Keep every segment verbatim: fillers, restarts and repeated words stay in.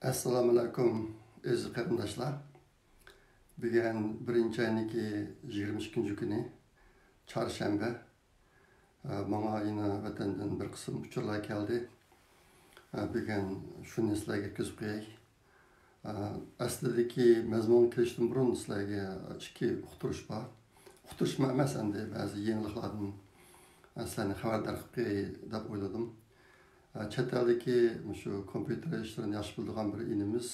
ئەسسالامۇئەلەيكۇم، ئەزىز قېرىنداشلار. بۈگۈن بىرىنچى ئاينىڭكى يىگىرمە ئىككىنچى كۈنى، چارشەنبە. ئە، ماڭا يەنە ۋەتەندىن بىر قىسىم ئۇچۇرلار كەلدى. ئە، بۈگۈن شۇنى سىلەرگە يەتكۈزۈپ قوياي. ئە، ئەسلىدىكى مەزمۇنغا كىرىشتىن بۇرۇن سىلەرگە ئىككى ئۇقتۇرۇش بار. ئۇقتۇرۇشمۇ ئەمەس، ئەمدى بەزى يېڭىلىقلاردىن، ئە، سىلەرنى خەۋەردار قىلىپ قوياي دەپ ئويلىدىم. ئە، چەت ئەلدىكى مۇشۇ كومپيۇتېر ئىشلىرىنى ياخشى بىلىدىغان بىر ئىنىمىز،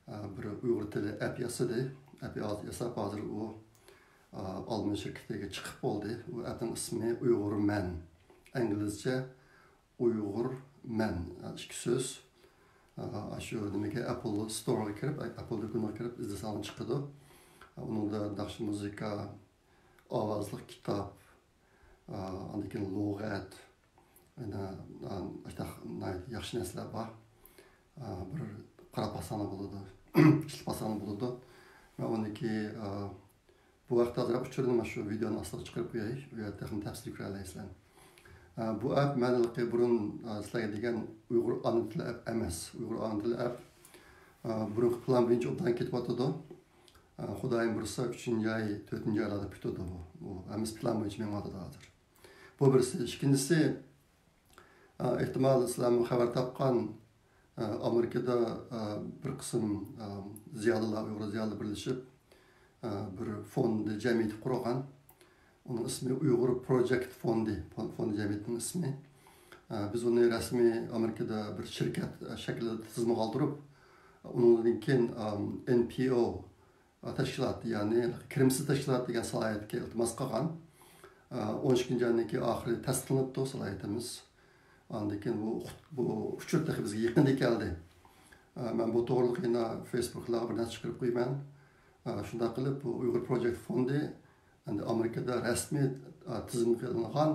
ئە، بىر ئۇيغۇر تىلى ئەپ ياسىدى. ئەپ ياز-، ياساپ ھازىر ئۇ، ئە، ئالما شىركىتىگە چىقىپ بولدى. ئۇ ئەپنىڭ ئىسمى ئۇيغۇر مەن. ئىنگلىزچە ئۇيغۇر مەن، ئە، ئىككى سۆز. ئە، شۇ نېمىگە، ئەپل ستورغا كىرىپ، ئەپل دۇكىنىغا كىرىپ ئىزدىسەڭلار چىقىدۇ. ئۇنىڭدا ناخشا، مۇزىكا، ئاۋازلىق كىتاب، ئا، ئاندىن كېيىن لۇغەت، يەنە، ئا، ئاشۇنداق ناھايىتى ياخشى نەرسىلەر بار. ئا، بىر قاراپ باقساڭلار بولىدۇ، ئىشلىتىپ باقساڭلار بولىدۇ. مەن ئۇنىڭكى، ئا، بۇ ھەقتە ئازراق ئۇچۇرنى مانا شۇ ۋىدېئونىڭ ئاستىغا چىقىرىپ قوياي، ئۇ يەردە تېخىمۇ تەپسىلىي كۆرەلەيسىلەر. ئا، بۇ ئەپ مەن ھېلىقى بۇرۇن، ئا، سىلەرگە دېگەن ئۇيغۇر ئانا تىلى ئەپ ئەمەس. ئۇيغۇر ئانا تىلى ئەپ، ئا، بۇرۇنقى پىلان بويىچە ئوبدان كېتىۋاتىدۇ. ئە، خۇدايىم بۇيرۇسا، ئۈچىنچى ئاي، تۆتىنچى ئايلاردا پۈتىدۇ بۇ. بۇ ھەممىسى پىلان بويىچە مېڭىۋاتىدۇ ھازىر. بۇ بىرسى. ئىككىنچىسى، ئە، ئېھتىمال سىلەرمۇ خەۋەر تاپقان، ئە، ئامېرىكىدا، ئە، بىر قىسىم، ئە، زىيالىيلار، ئۇيغۇر زىيالىيلار بىرلىشىپ، ئە، بىر فوند جەمئىيىتى قۇرغان. ئۇنىڭ ئىسمى ئۇيغۇر پروجېكت فوندى، فون-، فوند جەمئىيىتىنىڭ ئىسمى. ئە، بىز ئۇنى رەسمىي ئامېرىكىدا بىر شىركەت، ئە، شەكلىدە تىزىمغا ئالدۇرۇپ، ئۇنىڭدىن كېيىن، ئەم، ئېن پى ئو، ئە، تەشكىلات، يەنى كىرىمسىز تەشكىلات دېگەن سالاھىيەتكە ئىلتىماس قىلغان. ئە، ئون ئىككىنچى ئاينىڭكى ئاخىرى تەستىقلىنىپتۇ سالاھىيىتىمىز. ئاندىن كېيىن بۇ، بۇ ئۇچۇر تېخى بىزگە يېقىندا كەلدى. ئە، مەن بۇ توغرىلىق يەنە فېيسبۇكلارغا بىر نەرسە چىقىرىپ قويىمەن. ئە، شۇنداق قىلىپ، بۇ ئۇيغۇر پروجېكت فوندى ئەمدى ئامېرىكىدا رەسمىي، ئا، تىزىمغا ئېلىنغان،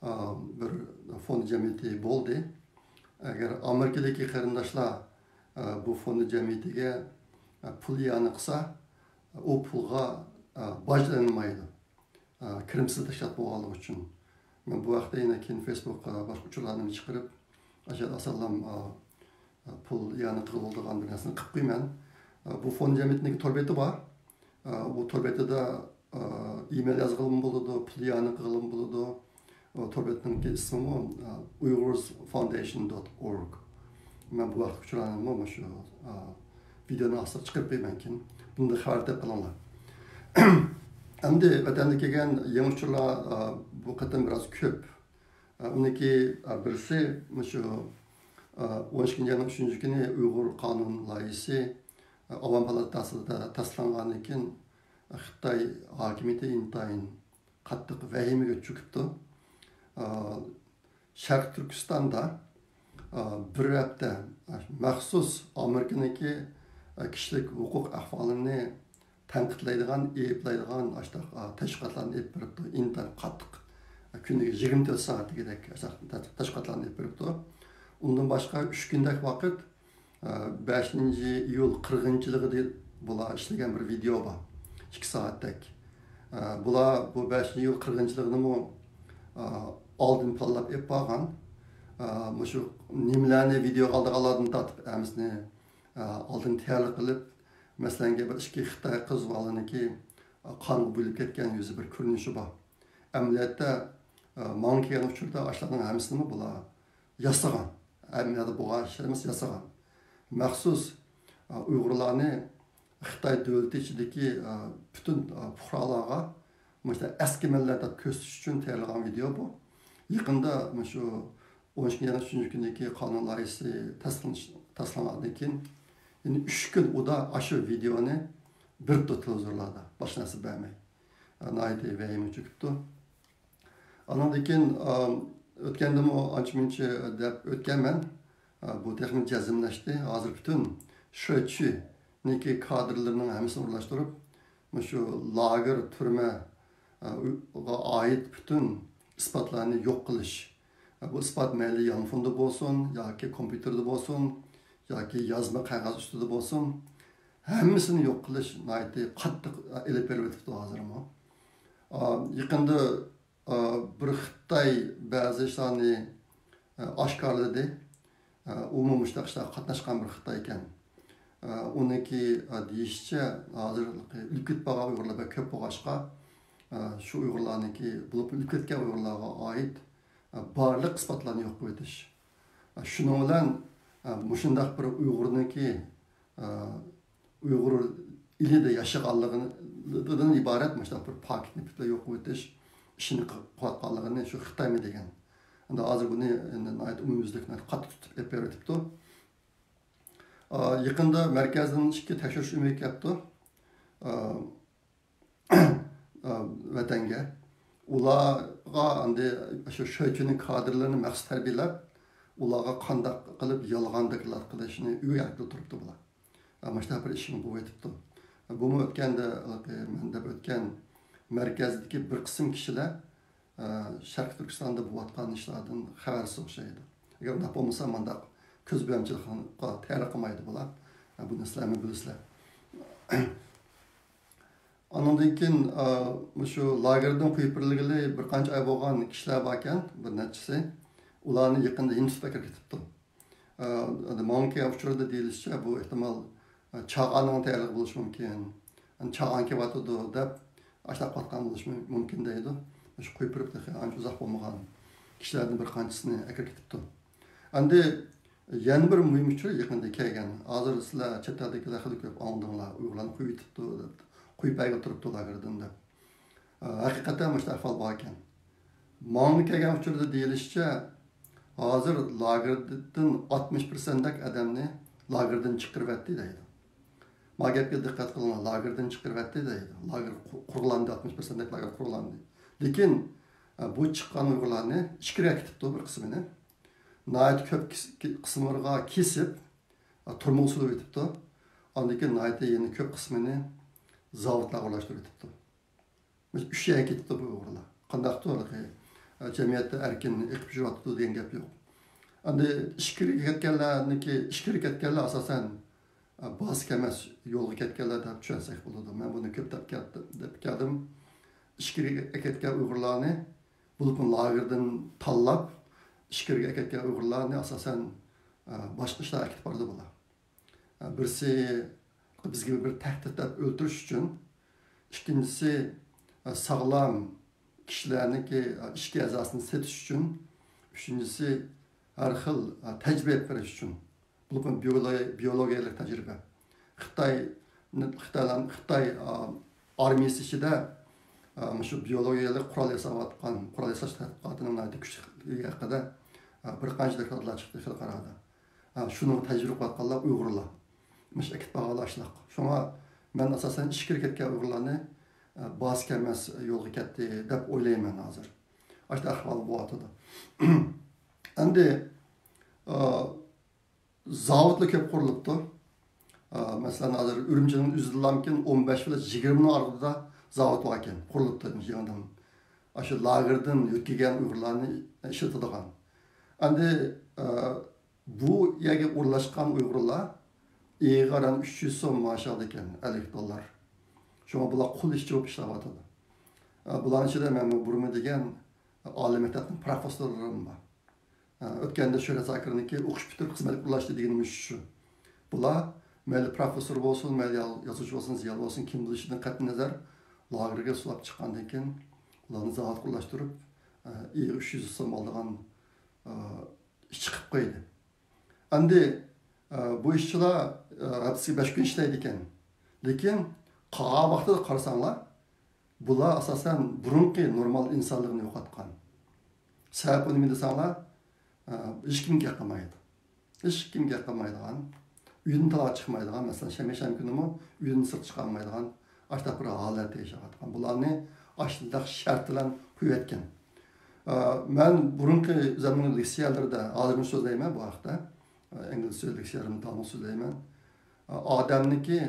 ئا، بىر فوند جەمئىيىتى بولدى. ئەگەر ئامېرىكىدىكى قېرىنداشلار، ئا، بۇ فوند جەمئىيىتىگە، ئا، پۇل ئىئانە قىلسا، ئۇ پۇلغا، ئا، باج ئېلىنمايدۇ. ئا، كىرىمسىز تەشكىلات بولغانلىقى ئۈچۈن. مەن بۇ ھەقتە يەنە كېيىن فېيسبۇكقا باشقا ئۇچۇرلارنى چىقىرىپ، ئاشۇ ئاسانلام، ئا، ئا، پۇل ئىئانە قىلىدىغان بىر نەرسىنى قىلىپ قويىمەن. ئا، بۇ فوند جەمئىيىتىنىڭ تور بېتى بار. ئا، بۇ تور بېتىدە ئىمېيل يازغىلىمۇ بولىدۇ، پۇل ئىئانە قىلغىلىمۇ بولىدۇ. ئۇ تور بېتىنىڭكى ئىسمىمۇ، ئا، Uyghurs Foundation dot org. مەن بۇ ھەقتە ئۇچۇرلارنىمۇ مۇشۇ، ئا، ۋىدېئونىڭ ئاستىغا چىقىرىپ قويىمەنكىن. بۇنى خەۋەر تېپىپ قېلىڭلار. ئەمدى ۋەتەندىن كەلگەن يېڭى ئۇچۇرلار، ئا، بۇ قېتىم بىراز كۆپ. ئا، ئۇنىڭكى، ئا، بىرسى مۇشۇ، ئا، ئون ئىككىنچى ئاينىڭ ئۈچىنچى كۈنى ئۇيغۇر قانۇن لايىھىسى، ئا، ئاۋام پالاتاسىدا تەستىقلانغاندىن كېيىن، خىتاي ھاكىمىيىتى ئىنتايىن قاتتىق ۋەھىمىگە چۆكۈپتۇ. ئا، شەرقىي تۈركىستاندا، ئا، بىر ھەپتە، ئا، مەخسۇس ئامېرىكىنىڭكى، ئا، كىشىلىك ھوقۇق ئەھۋالىنى تەنقىدلەيدىغان، ئەيىبلەيدىغان ئاشۇنداق، ئا، تەشۋىقاتلارنى ئېلىپ بېرىپتۇ. ئىنتايىن قاتتىق، ئا، كۈنىگە يىگىرمە تۆت سائەت دېگۈدەك ئاشۇنداق تەشۋىقاتلارنى ئېلىپ بېرىپتۇ. ئۇندىن باشقا ئۈچ كۈندەك ۋاقىت ئە، بەشىنچى ئىيۇل قىرغىنچىلىقىدا بۇلار ئىشلىگەن بىر ۋىدېئو بار. ئىككى سائەتتەك. ئە، بۇلار بۇ بەشىنچى ئىيۇل قىرغىنچىلىقىنىمۇ، ئە، ئالدىن پىلانلاپ ئېلىپ بارغان. ئە، مۇشۇ نېمىلەرنى ۋىدېئوغا ئالىدىغانلاردىن تارتىپ ھەممىسىنى، ئە، ئالدىن تەييارلىق قىلىپ، مەسىلەنگە بىر ئىككى خىتاي قىز بالىنىڭكى، ئە، قانغا بۆلۈپ كەتكەن يۈزى بىر كۆرۈنۈشى بار. ئەمەلىيەتتە، ئە، ماڭا كەلگەن ئۇچۇردا ئاشۇلارنىڭ ھەممىسىنىمۇ بۇلار ياسىغان. ئەمەلىيەتتە بولغان ئىشلار ئەمەس، ياسىغان. مەخسۇس، ئا، ئۇيغۇرلارنى خىتاي دۆلىتى ئىچىدىكى، ئا، پۈتۈن، ئا، پۇقرالارغا مۇشۇنداق ئەسكىمەنلەر دەپ كۆرسىتىش ئۈچۈن تەييارلىغان ۋىدېئو بۇ. يېقىندا مۇشۇ ئون ئىككىنچى ئاينىڭ ئۈچىنچى كۈنىدىكى قانۇن لايىھىسى تەستىقلىنىش-، تەستىقلانغاندىن كېيىن، يەنە ئۈچ كۈن ئۇدا ئاشۇ ۋىدېئونى بېرىپتۇ تېلېۋىزورلاردا. باشقا نەرسە بەرمەي. ئا، ناھايىتى ۋەھىمە چۆكۈپتۇ. ئانىڭدىن كېيىن، ئا، ئۆتكەندىمۇ ئانچە مۇنچە دەپ ئۆتكەنمەن. ئا، بۇ تېخىمۇ جەزملەشتى. ھازىر پۈتۈن شۆچۈنىڭكى كادىرلىرىنىڭ ھەممىسىنى ئورۇنلاشتۇرۇپ، مۇشۇ لاگېر، تۈرمە، ئا، ئۇ-، غا ئائىت پۈتۈن ئىسپاتلارنى يوق قىلىش. ئا، بۇ ئىسپات مەيلى يانفوندا بولسۇن، ياكى كومپيۇتېردا بولسۇن، ياكى يازما قەغەز ئۈستىدە بولسۇن، ھەممىسىنى يوق قىلىش ناھايىتى قاتتىق، ئا، ئېلىپ بېرىۋېتىپتۇ ھازىرمۇ. ئا، يېقىندا ئا، بىر خىتاي بەزى ئىشلارنى، ئا، ئاشكارىلىدى. ئۇمۇ مۇشۇنداق ئىشلارغا قاتناشقان بىر خىتاي ئىكەن. ئۇنىڭكى دېيىشىچە، ھازىر ئۆلۈپ كېتىپ قالغان ئۇيغۇرلار بەك كۆپ بولغاچقا، شۇ ئۇيغۇرلارنىڭكى، بولۇپمۇ ئۆلۈپ كەتكەن ئۇيغۇرلارغا ئائىت بارلىق ئىسپاتلارنى يوق قىلىۋېتىش. شۇنىڭ بىلەن مۇشۇنداق بىر ئۇيغۇرنىڭكى، ئۇيغۇر ئېلىدە ياشىغانلىقىدىن ئىبارەت مۇشۇنداق بىر پاكىتنى پۈتۈنلەي يوق قىلىۋېتىش ئىشىنى قىلىۋاتقانلىقىنى شۇ خىتايمۇ دېگەن. ئەمدى ھازىر بۇنى ئەمدى ناھايىتى ئومۇميۈزلۈك، ناھايىتى قاتتىق تۇتۇپ ئېلىپ بېرىۋېتىپتۇ. ئا، يېقىندا مەركەزدىن ئىككى تەكشۈرۈش ئۆمىكى كەپتۇ، ئا، ئا، ۋەتەنگە. ئۇلارغا ئەمدى شۇ شۆيچۈنىڭ كادىرلىرىنى مەخسۇس تەربىيەلەپ، ئۇلارغا قانداق قىلىپ يالغان دوكلات قىلىشنى ئۆگەتكىلى تۇرۇپتۇ بۇلار. ئا، مۇشۇنداق بىر ئىشمۇ بولۇۋېتىپتۇ. بۇمۇ ئۆتكەندە، ھېلىقى مەن دەپ ئۆتكەن مەركەزدىكى بىر قىسىم كىشىلەر ئە، شەرقىي تۈركىستاندا بولۇۋاتقان ئىشلاردىن خەۋەرسىز ئوخشايدۇ. ئەگەر ئۇنداق بولمىسا، مانداق كۆز بۆلەمچىلىكقە تەييارلىق قىلمايدۇ بۇلار. ئە، بۇنى سىلەرمۇ بىلىسىلەر. ئانىڭدىن كېيىن، ئە، مۇشۇ لاگېردىن قويۇپ بېرىلگىلى بىر قانچە ئاي بولغان كىشىلەر باركەن، بىر نەچچىسى. ئۇلارنى يېقىندا يېنىتىپ ئەكىرىپ كېتىپتۇ. ئە، ماڭا كەلگەن ئۇچۇردا دېيىلىشىچە، بۇ ئېھتىمال، ئە، چاغاننىڭ تەييارلىقى بولۇشى مۇمكىن. ئەمدى چاغان كېلىۋاتىدۇ دەپ، ئاشۇنداق قىلىۋاتقان بولۇشى مۇمكىن دەيدۇ. شۇ قويۇپ بېرىپ تېخى ئانچە ئۇزاق بولمىغان كىشىلەردىن بىر قانچىسىنى ئەكىرىپ كېتىپتۇ. ئەمدى يەنە بىر مۇھىم ئۇچۇر يېقىندا كەلگەن. ھازىر سىلەر چەت ئەلدىكىلەر خېلى كۆپ ئاڭلىدىڭلار، ئۇيغۇرلارنى قويۇۋېتىپتۇ دەپ، قويۇپ بەرگىلى تۇرۇپتۇ لاگېردىن دەپ. ئە، ھەقىقەتەن مۇشۇنداق ئەھۋال باركەن. ماڭا كەلگەن ئۇچۇردا دېيىلىشىچە، ھازىر لاگېردىن ئاتمىش پىرسەنتتەك ئادەمنى لاگېردىن چىقىرىۋەتتى دەيدۇ. ما گەپكە دىققەت قىلىڭلار، لاگېردىن چىقىرىۋەتتى دەيدۇ. لاگېر قۇ-، قۇرغانىدى، ئاتمىش پىرسەنتتەك لاگېر قۇرغانىدى. لېكىن، ئە، بۇ چىققان ئۇيغۇرلارنى ئىچكىرىگە ئەكېتىپتۇ بىر قىسمىنى. ناھايىتى كۆپ كىس-، كى-، قىسىملىرىغا كېسىپ، ئە، تۈرمىگە سولىۋېتىپتۇ. ئاندىن كېيىن ناھايىتى يەنە كۆپ قىسمىنى زاۋۇتلارغا ئورۇنلاشتۇرۇۋېتىپتۇ. مۇشۇ ئۈچ يەرگە كېتىپتۇ بۇ ئۇيغۇرلار. قانداقتۇ ھېلىقى، ئە، جەمئىيەتتە ئەركىن ئېقىپ يۈرۈۋاتىدۇ دېگەن گەپ يوق. ئەمدى ئىچكىرىگە كەتكەنلەرنىڭكى، ئىچكىرىگە كەتكەنلەر ئاساسەن، ئە، بازىكى ئەمەس يولغا كەتكەنلەر دەپ چۈشەنسەك بولىدۇ. مەن بۇنى كۆپ دەپ كەت-، دەپ كەلدىم. ئىچكىرىگە ئەكەتكەن ئۇيغۇرلارنى، بولۇپمۇ لاگېردىن تاللاپ، ئىچكىرىگە ئەكەتكەن ئۇيغۇرلارنى ئاساسەن، ئە، باشقا ئىشلارغا ئەكېتىپ بارىدۇ بۇلار. بىرسى بىزگە بىر تەھدىت دەپ ئۆلتۈرۈش ئۈچۈن، ئىككىنچىسى ساغلام كىشىلەرنىڭكى ئىچكى ئەزاسىنى سېتىش ئۈچۈن، ئۈچىنچىسى ھەر خىل تەجرىبە ئېلىپ بېرىش ئۈچۈن. بولۇپمۇ بىيولوگىيەلىك تەجرىبە. خىتاي، خىتايلار، خىتاي ئارمىيىسى ئىچىدە مۇشۇ بىيولوگىيەلىك قورال ياساۋاتقان، قورال ياساش تەتقىقاتىنىڭ ناھايىتى كۈچلۈكلۈكى ھەققىدە بىر قانچە دوكلاتلار چىقتى خەلقئارادا. ھە، شۇنىڭغا تەجرىبە قىلىۋاتقانلار ئۇيغۇرلار. مۇشۇ ئەكېتىپ بارغانلار ئاشۇنداق. شۇڭا مەن ئاساسەن ئىچكىرى كەتكەن ئۇيغۇرلارنى، ئە، بازىكى ئەمەس يولغا كەتتى دەپ ئويلايمەن ھازىر. ئاشۇنداق ئەھۋال بولۇۋاتىدۇ. ئەمدى، ئە، زاۋۇتلار كۆپ قۇرۇلۇپتۇ. ئە، مەسىلەن، ھازىر ئۈرۈمچىنىڭ ئۆزىدىلامكىن ئون بەش بىلەن يىگىرمىنىڭ ئارىلىقىدا زاۋۇت باركەن، قۇرۇلۇپتۇ يېڭىدىن. ئاشۇ لاگېردىن يۆتكىگەن ئۇيغۇرلارنى ئىشلىتىدىغان. ئەمدى، ئە، بۇ يەرگە ئورۇنلاشقان ئۇيغۇرلار ئېيىغا ئاران ئۈچ يۈز سوم مائاش ئالىدىكەن، ئەللىك دوللار. شۇڭا بۇلار قۇل ئىشچى بولۇپ ئىشلەۋاتىدۇ. ئە، بۇلارنىڭ ئىچىدە مەنمۇ بۇرۇنمۇ دېگەن ئالىي مەكتەپنىڭ پروفېسسورلىرىمۇ بار. ئە، ئۆتكەندە شۆھرەت زاكىرنىڭكى ئوقۇش پۈتتۈرۈپ خىزمەتكە ئورۇنلاشتى دېگىنى مۇشۇ. بۇلار مەيلى پروفېسسور بولسۇن، مەيلى يا-، يازغۇچى بولسۇن، زىيالىي بولسۇن، كىم بولۇشىدىن قەتئىينەزەر، لاگېرغا سولاپ چىققاندىن كېيىن، ئۇلارنى زاۋۇتقا ئورۇنلاشتۇرۇپ، ئە، ئېيىغا ئۈچ يۈز سوم ئالىدىغان، ئە، ئىشچى قىلىپ قويدى. ئەمدى، ئە، بۇ ئىشچىلار، ئە، ھەپتىسىگە بەش كۈن ئىشلەيدىكەن. لېكىن قالغان ۋاقتىدا قارىساڭلار، بۇلار ئاساسەن بۇرۇنقى نورمال ئىنسانلىقىنى يوقاتقان. سەۋەبى نېمە دېسەڭلار، ئە، ھېچكىم گەپ قىلمايدۇ. ھېچكىم گەپ قىلمايدىغان، ئۆيدىن تالا چىقمايدىغان، مەسىلەن، شەنبە، شەنبە كۈنىمۇ ئۆيدىن سىرتقا چىقالمايدىغان، ئاشۇنداق بىر ھالەتتە ياشاۋاتقان. بۇلارنى ئاشۇنداق شەرت بىلەن قويۇۋەتكەن. ئە، مەن بۇرۇنقى ئۆزۈمنىڭ لېكسىيەلىرىدە، ھازىرمۇ سۆزلەيمەن بۇ ھەقتە. ئە، ئىنگلىزچە لېكسىيەلىرىمدە داۋاملىق سۆزلەيمەن. ئە، ئادەمنىڭكى،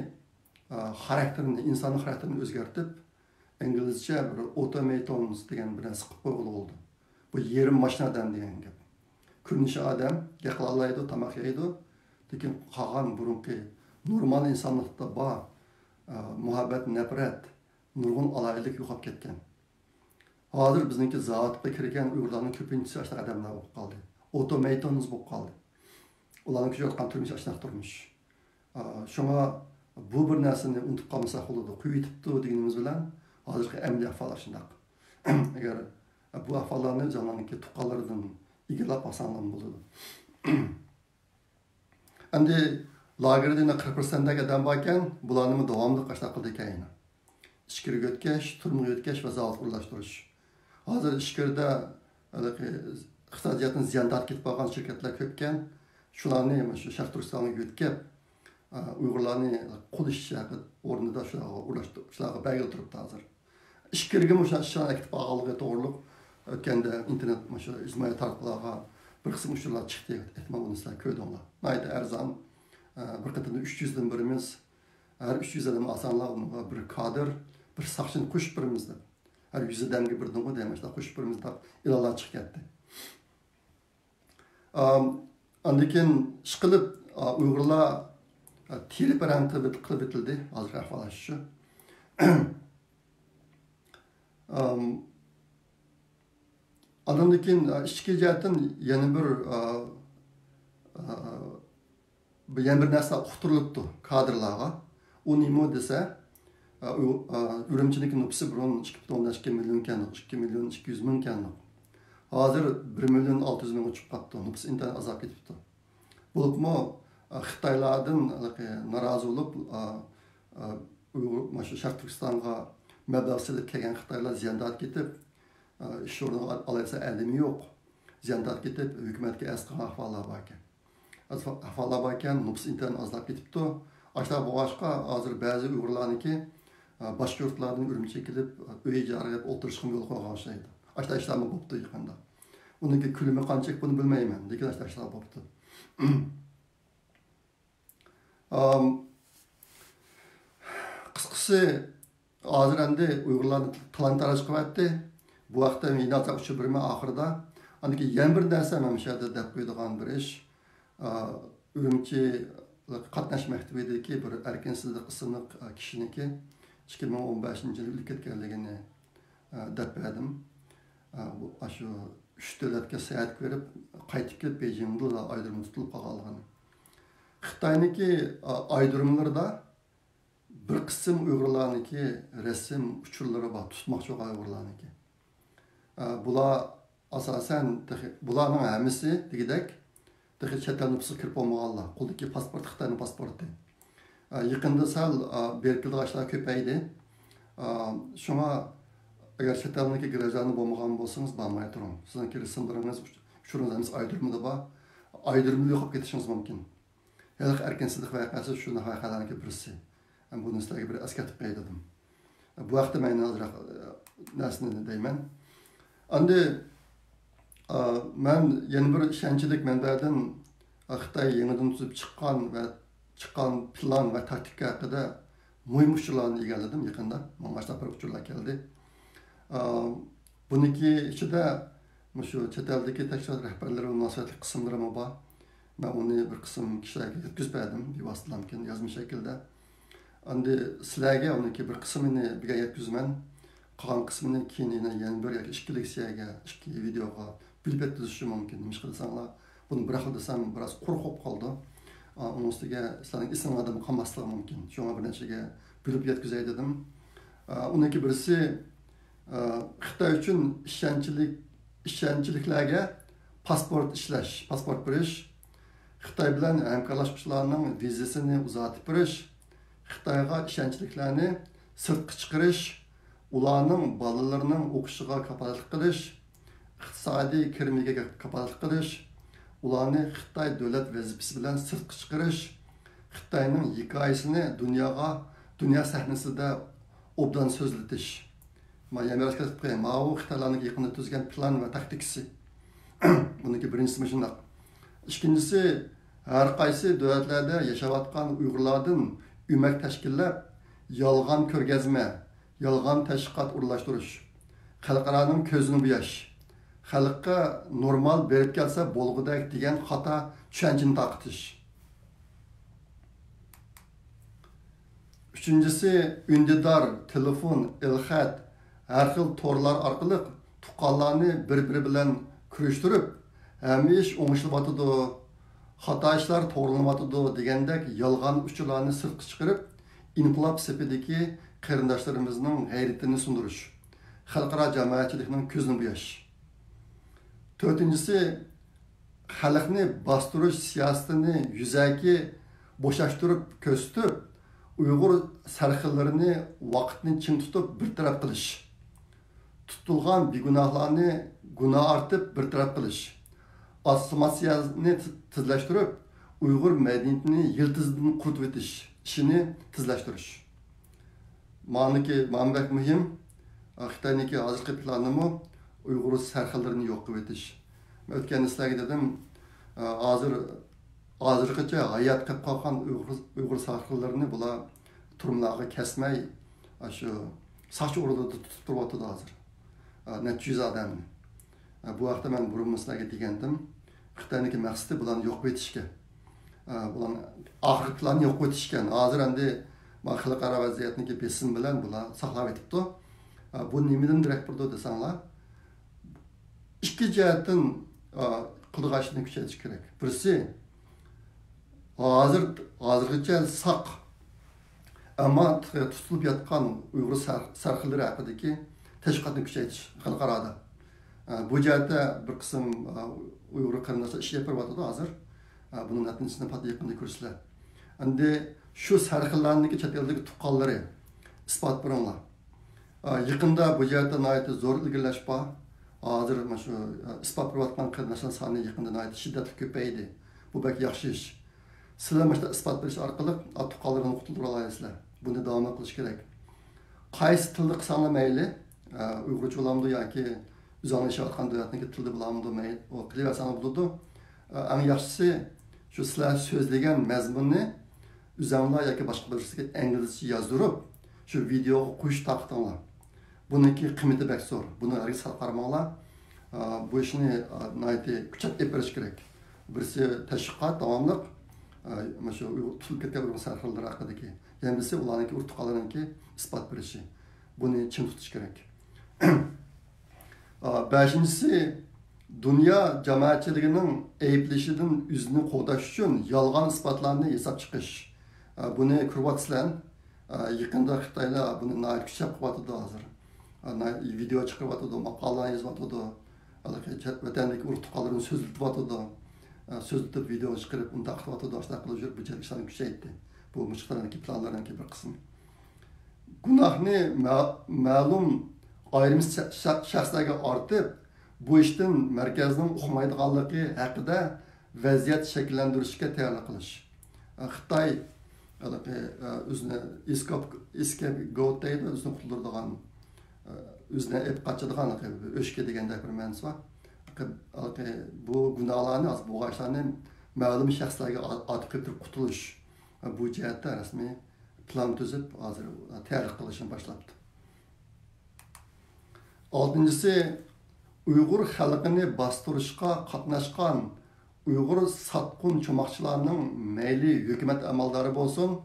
ئە، خاراكتېرىنى، ئىنساننىڭ خاراكتېرىنى ئۆزگەرتىپ، ئىنگلىزچە بىر ئوتومەيتونز دېگەن بىر نەرسە قىلىپ قويغىلى بولىدۇ. بۇ يېرىم ماشىنا ئادەم دېگەن گەپ. كۆرۈنۈشى ئادەم، گەپ قىلالايدۇ، تاماق يەيدۇ، لېكىن قالغان بۇرۇنقى نورمال ئىنسانلىقتا بار، ئە، مۇھەببەت، نەپرەت، نۇرغۇن ئالاھىدىلىك يوقاپ كەتكەن. ھازىر بىزنىڭكى زاۋۇتقا كىرگەن ئۇيغۇرلارنىڭ كۆپىنچىسى ئاشۇنداق ئادەملەر بولۇپ قالدى. ئوتومەيتونز بولۇپ قالدى. ئۇلارنىڭ كۆچۈرۈۋاتقان تۇرمۇشى ئاشۇنداق تۇرمۇش. ئا، شۇڭا بۇ بىر نەرسىنى ئۇنتۇپ قالمىساق بولىدۇ. قويۇۋېتىپتۇ دېگىنىمىز بىلەن ھازىرقى ئەمەلىي ئەھۋال ئاشۇنداق. ئەگەر بۇ ئەھۋاللارنى ئۆزۈڭلارنىڭكى تۇغقانلىرىدىن ئىگىلەپ ئالساڭلارمۇ بولىدۇ. ئەمدى لاگېردا يەنە قىرىق پىرسەنتتەك ئادەم باركەن، بۇلارنىمۇ داۋاملىق ئاشۇنداق قىلىدىكەن يەنە. ئىچكىرىگە يۆتكەش، تۈرمىگە يۆتكەش ۋە زاۋۇتقا ئورۇنلاشتۇرۇش. ھازىر ئىچكىرىدە ھېلىقى ئىقتىسادىي جەھەتتىن زىيان تارتىپ كېتىپ قالغان شىركەتلەر كۆپكەن. شۇلارنى مۇشۇ شەرقىي تۈركىستانغا يۆتكەپ، ئۇيغۇرلارنى قول ئىشى ئورنىدا شۇلارغا ئورۇنلاشتۇرۇپ، شۇلارغا بەلگىلەپ تۇرۇپتۇ ھازىر. ئىچكىرىگە مۇشۇ ئىشلارنى ئەكېتىپ قالغانلىقى توغرۇلۇق ئۆتكەندە ئىنتېرنېت، مۇشۇ ئىجتىمائىي تاراتقۇلارغا بىر قىسىم ئۇچۇرلار چىقتى. ئېھتىمال ئۇنى سىلەر كۆردۈڭلار. ناھايىتى ئەرزان. بىر قېتىمدا ئۈچ يۈزدىن بېرىمىز. ھەر ئۈچ يۈز ئادەم ئالساڭلار، ئۇنىڭغا بىر كادىر، بىر ساقچىنى قوشۇپ بېرىمىز دەپ. ھەر يۈز ئادەمگە بىردىنغۇ دېمەشلا قوشۇپ بېرىمىز دەپ ئېلانلار چىقىپ كەتتى. ئام، ئاندىن كېيىن ئىشقىلىپ، ئا، ئۇيغۇرلار، ئا، تېرە پەرەڭ قىلىپ، قىلىپ ئېتىلدى. ھازىرقى ئەھۋال شۇ. ئام، ئاندىن كېيىن، ئا، ئىچكى جەھەتتىن يەنە بىر، ئا، ئا، بۇ يەنە بىر نەرسە ئۇقتۇرۇلۇپتۇ كادىرلارغا. ئۇ نېمە دېسە، ئا، ئۇ، ئا، ئۈرۈمچىنىڭكى نوپۇسى بۇرۇن ئىككى پۈتۈن ئوندىن ئىككى مىليون ئىكەن، ئىككى مىليون ئىككى يۈز مىڭ ئىكەن. ھازىر بىر مىليون ئالتە يۈز مىڭغا چىقىپ قاپتۇ. نوپۇس ئىنتايىن ئازلاپ كېتىپتۇ. بولۇپمۇ، ئا، خىتايلاردىن ھېلىقى نارازى بولۇپ، ئا، ئا، ئۇيغۇر، مانا شۇ شەرقىي تۈركىستانغا مەبلەغ سېلىپ كەلگەن خىتايلار زىيان تارتىپ كېتىپ، ئا، ئىش ئورنىغا ئالايسا ئادىمى يوق. زىيان تارتىپ كېتىپ، ھۆكۈمەتكە ئەرز قىلغان ئەھۋاللار باركەن. ئەز-، ئەھۋاللار باركەن، نوپۇس ئىنتايىن ئازلاپ كېتىپتۇ. ئاشۇنداق بولغاچقا، ھازىر بەزى ئۇيغۇرلارنىڭكى، ئا، باشقا يۇرتلاردىن ئۈرۈمچىگە كېلىپ، ئۆي ئىجارە ئېلىپ ئولتۇرۇشقىمۇ يول قويغان ئوخشايدۇ. ئاشۇنداق ئىشلارمۇ بوپتۇ يېقىندا. ئۇنىڭكى كۆلىمى قانچىلىك بۇنى بىلمەيمەن، لېكىن ئاشۇنداق ئىشلار بوپتۇ. ئام، قىسقىسى، ھازىر ئەمدى ئۇيغۇرلارنى تالان-تاراج قىلىۋەتتى. بۇ ھەقتە يەنە ئۇچۇر بېرىمەن ئاخىرىدا. ئاندىن كېيىن يەنە بىر نەرسە مەن مۇشۇ يەردە دەپ قويىدىغان بىر ئىش. ئا، ئۈرۈمچى قاتناش مەكتىپىدىكى بىر ئەركىنسىزلىك ئىسىملىق، ئا، كىشىنىڭكى ئىككى مىڭ ئون بەشىنچى يىلى ئۆلۈپ كەتكەنلىكىنى، ئا، دەپ بەردىم. ئا، بۇ، ئاشۇ ئۈچ دۆلەتكە ساياھەتكە بېرىپ، قايتىپ كېلىپ، بېيجىڭدىلا ئايرودرومدا تۇتۇلۇپ قالغانلىقىنى. خىتاينىڭكى، ئا، ئايرودروملىرىدا بىر قىسىم ئۇيغۇرلارنىڭكى رەسىم ئۇچۇرلىرى بار، تۇتماقچى بولغان ئۇيغۇرلارنىڭكى. ئا، بۇلار ئاساسەن تېخى، بۇلارنىڭ ھەممىسى دېگۈدەك تېخى چەت ئەل نوپۇسىغا كىرىپ بولمىغانلار، قولدىكى پاسپورت خىتاينىڭ پاسپورتى. ئا، يېقىندا سەل، ئا، بېرىپ كېلىدىغان ئىشلار كۆپەيدى. ئا، شۇڭا ئەگەر چەت ئەلنىڭكى گراژدانى بولمىغان بولسىڭىز، بارماي تۇرۇڭ. سىزنىڭكى رەسىملىرىڭىز، ئۇچۇرىڭىز ھەممىسى ئايرودرومدا بار. ئايرودرومدا يوقاپ كېتىشىڭىز مۇمكىن. ھېلىقى ئەركىنسىزلىك ۋەقەسى شۇنداق ۋەقەلەرنىڭكى بىرسى. ھەم بۇنى سىلەرگە بىر ئەسكەرتىپ قوياي دېدىم. بۇ ھەقتە مەن ئازراق، ئە، نەرسىنى دەيمەن. ئەمدى، ئا، مەن يەنە بىر ئىشەنچلىك مەنبەدىن، ئا، خىتاي يېڭىدىن تۈزۈپ چىققان ۋە چىققان پىلان ۋە تاكتىكا ھەققىدە مۇھىم ئۇچۇرلارنى ئىگىلىدىم يېقىندا. ماڭا ئاشۇنداق بىر ئۇچۇرلار كەلدى. ئا، بۇنىڭكى ئىچىدە مۇشۇ چەت ئەلدىكى تەشكىلات رەھبەرلىرى ۋە مۇناسىۋەتلىك قىسىملىرىمۇ بار. مەن ئۇنى بىر قىسىم كىشىلەرگە يەتكۈزۈپ بەردىم، بىۋاسىتىلامكەن يازما شەكىلدە. ئەمدى سىلەرگە ئۇنىڭكى بىر قىسمىنى بۈگۈن يەتكۈزىمەن. قالغان قىسمىنى كېيىن يەنە، يەنە بىر ياكى ئىككى لېكسىيەگە، ئىككى ۋىدېئوغا بۆلۈپ يەتكۈزۈشۈم مۇمكىن. نېمىشقا دېسەڭلار، بۇنى بىراقلا دېسەم، بىراز قۇرۇق بولۇپ قالىدۇ. ئا، ئۇنىڭ ئۈستىگە سىلەرنىڭ ئېسىڭلاردىمۇ قالماسلىقى مۇمكىن. شۇڭا بىر نەچچىگە بۆلۈپ يەتكۈزەي دېدىم. ئا، ئۇنىڭكى بىرسى، ئا، خىتاي ئۈچۈن ئىشەنچلىك، ئىشەنچلىكلەرگە پاسپورت ئىشلەش، پاسپورت بېرىش، خىتاي بىلەن ھەمكارلاشقۇچىلارنىڭ ۋىزىسىنى ئۇزارتىپ بېرىش، خىتايغا ئىشەنچلىكلەرنى سىرتقا چىقىرىش، ئۇلارنىڭ بالىلىرىنىڭ ئوقۇشىغا كاپالەتلىك قىلىش، ئىقتىسادىي كىرىمىگە كاپالەتلىك قىلىش، ئۇلارنى خىتاي دۆلەت ۋەزىپىسى بىلەن سىرتقا چىقىرىش، خىتاينىڭ ھېكايىسىنى دۇنياغا، دۇنيا سەھنىسىدە ئوبدان سۆزلىتىش. مانا يەنە بىر ئەسكەرتىپ قوياي، ماۋۇ خىتايلارنىڭ يېقىندا تۈزگەن پىلان ۋە تاكتىكىسى. بۇنىڭكى بىرىنچىسى مۇشۇنداق. ئىككىنچىسى، ھەر قايسى دۆلەتلەردە ياشاۋاتقان ئۇيغۇرلاردىن ئۆمەك تەشكىللەپ، يالغان كۆرگەزمە، يالغان تەشۋىقات ئورۇنلاشتۇرۇش، خەلقئارانىڭ كۆزىنى بوياش، خەلققە نورمال بېرىپ كەلسە بولغۇدەك دېگەن خاتا چۈشەنچىنى تارقىتىش. ئۈچىنچىسى، ئۈندىدار، تېلېفون، ئېلخەت، ھەر خىل تورلار ئارقىلىق تۇغقانلارنى بىر-بىرى بىلەن كۆرۈشتۈرۈپ، ھەممە ئىش ئوڭشىلىۋاتىدۇ، خاتا ئىشلار توغرىلىنىۋاتىدۇ دېگەندەك يالغان ئۇچۇرلارنى سىرتقا چىقىرىپ، ئىنقىلاب سېپىدىكى قېرىنداشلىرىمىزنىڭ غەيرىتىنى سۇندۇرۇش، خەلقئارا جامائەتچىلىكنىڭ كۆزىنى بوياش. تۆتىنچىسى، خەلقنى باستۇرۇش سىياسىتىنى يۈزەكى بوشاشتۇرۇپ كۆرسىتىپ، ئۇيغۇر سەرخىللىرىنى ۋاقىتنى چىڭ تۇتۇپ بىر تەرەپ قىلىش. تۇتۇلغان بىگۇناھلارنى گۇناھ ئارتىپ بىر تەرەپ قىلىش، ئاسسىمىلياتسىيەنى تېزلەشتۈرۈپ، ئۇيغۇر مەدەنىيىتىنى يىلتىزىدىن قۇرۇتۇۋېتىش ئىشىنى تېزلەشتۈرۈش. مانىكى، مانا بەك مۇھىم. خىتاينىڭكى ھازىرقى پىلانىمۇ ئۇيغۇر سەرخىللىرىنى يوق قىلىۋېتىش. مەن ئۆتكەندە سىلەرگە دېدىم، ھازىر، ھازىرغىچە ھايات قېلىپ قالغان ئۇيغۇر، ئۇيغۇر سەرخىللىرىنى بۇلار تۈرمىلەرگە كەسمەي، ئاشۇ ساقچى ئورۇنلىرىدا تۇتۇپ تۇرۇۋاتىدۇ ھازىر. ئا، نەچچە يۈز ئادەمنى. ئا، بۇ ھەقتە مەن بۇرۇنمۇ سىلەرگە دېگەنتىم. خىتاينىڭكى مەقسىتى بۇلارنى يوق قىلىۋېتىشكەن. ئا، بۇلارنىڭ ئاخىرقى پىلانى يوق قىلىۋېتىشكەن. ھازىر ئەمدى ما خەلقئارا ۋەزىيەتنىڭكى بېسىمى بىلەن بۇلار ساقلاۋېتىپتۇ. ئا، بۇ نېمىدىن دېرەك بېرىدۇ دېسەڭلار، ئىككى جەھەتتىن، ئا، قىلىدىغان ئىشنى كۈچەيتىش كېرەك. بىرسى، ھازىر، ھازىرغىچە ساق، ئەمما تۇتۇلۇپ ياتقان ئۇيغۇر سەر-، سەرخىللىرى ھەققىدىكى تەشۋىقاتنى كۈچەيتىش خەلقئارادا. ئە، بۇ جەھەتتە بىر قىسىم، ئە، ئۇيغۇر قېرىنداشلار ئىش ئېلىپ بېرىۋاتىدۇ ھازىر. ئە، بۇنىڭ نەتىجىسىنى پات يېقىندا كۆرىسىلەر. ئەمدى شۇ سەرخىللەرنىڭكى چەت ئەلدىكى تۇغقانلىرى ئىسپات بېرىڭلار. ئە، يېقىندا بۇ جەھەتتە ناھايىتى زور ئىلگىرىلەش بار. ھازىر مانا شۇ، ئە، ئىسپات بېرىۋاتقان قېرىنداشلار سانى يېقىندا ناھايىتى شىددەتلىك كۆپەيدى. بۇ بەك ياخشى ئىش. سىلەر مۇشۇنداق ئىسپات بېرىش ئارقىلىق، ئا، تۇغقانلىرىڭلارنى قۇتۇلدۇرالايسىلەر. بۇنى داۋاملىق قىلىش كېرەك. قايسى تىلدا قىلساڭلار مەيلى، ئە، ئۇيغۇرچە بولامدۇ ياكى ئۆزۈڭلار ياشاۋاتقان دۆلەتنىڭكى تىلىدا بولامدۇ، مەيلى، ئۇ قىلىۋەرسەڭلار بولىدۇ. ئە، ئەڭ ياخشىسى شۇ سىلەر سۆزلىگەن مەزمۇننى ئۆزۈڭلار ياكى باشقا بىرسىگە ئىنگلىزچە يازدۇرۇپ، شۇ ۋىدېئوغا قويۇش تارقىتىڭلار. بۇنىڭكى قىممىتى بەك زور. بۇنى ھەرگىز سەل قارىماڭلار. ئا، بۇ ئىشنى، ئا، ناھايىتى كۈچەپ ئېلىپ بېرىش كېرەك. بىرسى تەشۋىقات داۋاملىق، ئا، مانا شۇ ئۇيغۇر، تۇتۇلۇپ كەتكەن ئۇيغۇر سەرخىللىرى ھەققىدىكى. يەنە بىرسى ئۇلارنىڭكى ئۇرۇق تۇغقانلىرىنىڭكى ئىسپات بېرىشى. بۇنى چىڭ تۇتۇش كېرەك. ئا، بەشىنچىسى، دۇنيا جامائەتچىلىكىنىڭ ئەيىبلىشىدىن ئۆزىنى قوغداش ئۈچۈن يالغان ئىسپاتلارنى ياساپ چىقىش. ئا، بۇنى كۆرۈۋاتىسىلەر. ئا، يېقىندا خىتايلار بۇنى ناھايىتى كۈچەپ قىلىۋاتىدۇ ھازىر. ئا، ناھايىتى ۋىدېئو چىقىرىۋاتىدۇ، ماقالىلەر يېزىۋاتىدۇ. ھېلىقى چەت ۋەتەندىكى ئۇرۇق تۇغقانلىرىنى سۆزلىتىۋاتىدۇ. ئا، سۆزلىتىپ ۋىدېئو چىقىرىپ ئۇنى تارقىتىۋاتىدۇ. ئاشۇنداق قىلىپ يۈرۈپ بۇ جەريان ئىشلارنى كۈچەيتتى. بۇ مۇشۇ خىتاينىڭكى پىلانلىرىنىڭكى بىر قىسمى. گۇناھنى مە-، مەلۇم ئايرىم شە-، شە-، شەخسلەرگە ئارتىپ، بۇ ئىشتىن مەركەزنىڭ ئۇقمايدىغانلىقى ھەققىدە ۋەزىيەت شەكىللەندۈرۈشكە تەييارلىق قىلىش. خىتاي ھېلىقى، ئۆزىنى ئېسكەپ، ئېسكەپ گوت دەيدۇ، ئۆزىنى قۇتۇلدۇرىدىغان، ئۆزىنى ئېلىپ قاچىدىغان ئۆچكە دېگەندەك بىر مەنىسى بار. ھېلىقى بۇ گۇناھلارنى، بۇ ئىشلارنى مەلۇم شەخسلەرگە ئا-، ئارتىپ قېتىپ قۇتۇلۇش. بۇ جەھەتتە رەسمىي پىلان تۈزۈپ، ھازىر تەييارلىق قىلىشنى باشلاپتۇ. ئالتىنچىسى، ئۇيغۇر خەلقىنى باستۇرۇشقا قاتناشقان ئۇيغۇر ساتقۇن چوماقچىلارنىڭ مەيلى ھۆكۈمەت ئەمەلدارى بولسۇن،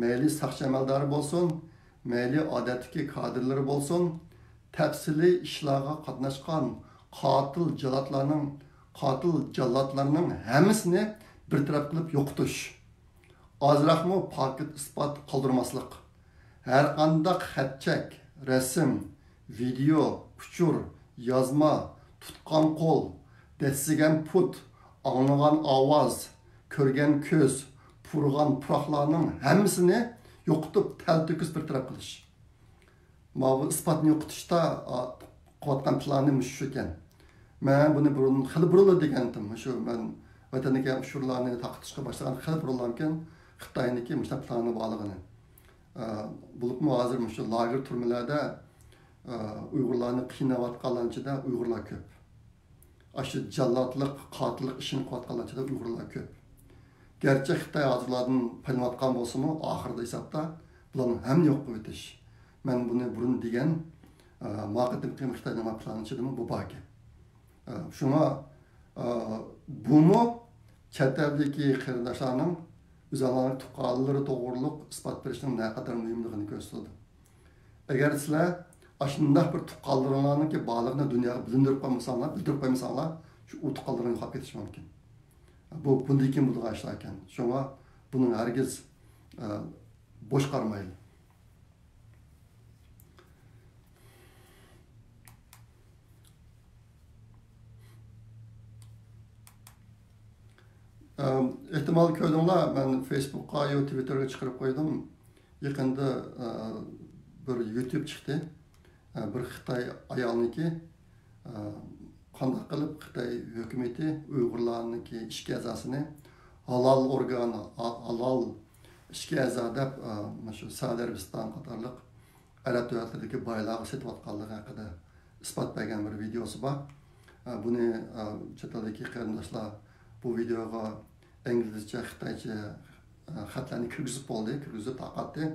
مەيلى ساقچى ئەمەلدارى بولسۇن، مەيلى ئادەتتىكى كادىرلىرى بولسۇن، تەپسىلىي ئىشلارغا قاتناشقان قاتىل جاللاتلارنىڭ، قاتىل جاللاتلارنىڭ ھەممىسىنى بىر تەرەپ قىلىپ يوقىتىش. ئازراقمۇ پاكىت ئىسپات قالدۇرماسلىق. ھەرقانداق خەت-چەك، رەسىم، ۋىدېئو، ئۇچۇر، يازما، تۇتقان قول، دەسسىگەن پۇت، ئاڭلىغان ئاۋاز، كۆرگەن كۆز، پۇرىغان پۇراقلارنىڭ ھەممىسىنى يوقىتىپ، تەلتۆكۈس بىر تەرەپ قىلىش. ماۋۇ ئىسپاتنى يوقىتىشتا، ئا، قىلىۋاتقان پىلانى مۇشۇ ئىكەن. مەن بۇنى بۇرۇن، خېلى بۇرۇنلا دېگەنتىم. شۇ مەن ۋەتەندىكى ئۇچۇرلارنى تارقىتىشقا باشلىغان خېلى بۇرۇنلامكەن خىتاينىڭكى مۇشۇنداق پىلانى بارلىقىنى. ئا، بولۇپمۇ ھازىر مۇشۇ لاگېر تۈرمىلەردە، ئا، ئۇيغۇرلارنى قىيناۋاتقانلارنىڭ ئىچىدە ئۇيغۇرلار كۆپ. ئاشۇ جاللاتلىق، قاتىللىق ئىشىنى قىلىۋاتقانلار ئىچىدە ئۇيغۇرلار كۆپ. گەرچە خىتاي ھازىر بۇلاردىن پايدىلىنىۋاتقان بولسىمۇ، ئاخىرىدا ھېسابتا بۇلارنى ھەممىنى يوق قىلىۋېتىش. مەن بۇنى بۇرۇن دېگەن، ئە، ما قېتىمقى خىتاينىڭ پىلانى ئىچىدىمۇ بۇ باركەن. ئە، شۇڭا، ئە، بۇمۇ چەت ئەلدىكى قېرىنداشلارنىڭ ئۆزئارا تۇغقانلىرى توغرۇلۇق ئىسپات بېرىشنىڭ نەقەدەر مۇھىملىقىنى كۆرسىتىدۇ. ئەگەر سىلەر ئاشۇنداق بىر تۇغقانلىرىڭلارنىڭكى بارلىقىنى دۇنياغا بىلىندۈرۈپ قويمىساڭلار، بىلدۈرۈپ قويمىساڭلار، شۇ ئۇ تۇغقانلىرىڭ يوقاپ كېتىشى مۇمكىن. بۇ بۇندىن كېيىن بولىدىغان ئىشلار ئىكەن. شۇڭا بۇنى ھەرگىز، ئە، بوش قارىمايلى. ئەم، ئېھتىمال كۆردۈڭلار، مەن فېيسبۇكقا يا تىۋىتتېرگە چىقىرىپ قويدۇم. يېقىندا، ئە، بىر يۇتۇب چىقتى. ئە، بىر خىتاي ئايالنىڭكى، ئە، قانداق قىلىپ خىتاي ھۆكۈمىتى ئۇيغۇرلارنىڭكى ئىچكى ئەزاسىنى ھالال ئورگان، ھا-، ھالال ئىچكى ئەزا دەپ، ئە، مۇشۇ سەئۇدى ئەرەبىستان قاتارلىق ئەرەب دۆلەتلىرىدىكى بايلارغا سېتىۋاتقانلىقى ھەققىدە ئىسپات بەرگەن بىر ۋىدېئوسى بار. ئە، بۇنى، ئە، چەت ئەلدىكى قېرىنداشلار بۇ ۋىدېئوغا ئىنگلىزچە، خىتايچە، ئە، خەتلەرنى كىرگۈزۈپ بولدى، كىرگۈزۈپ تارقاتتى.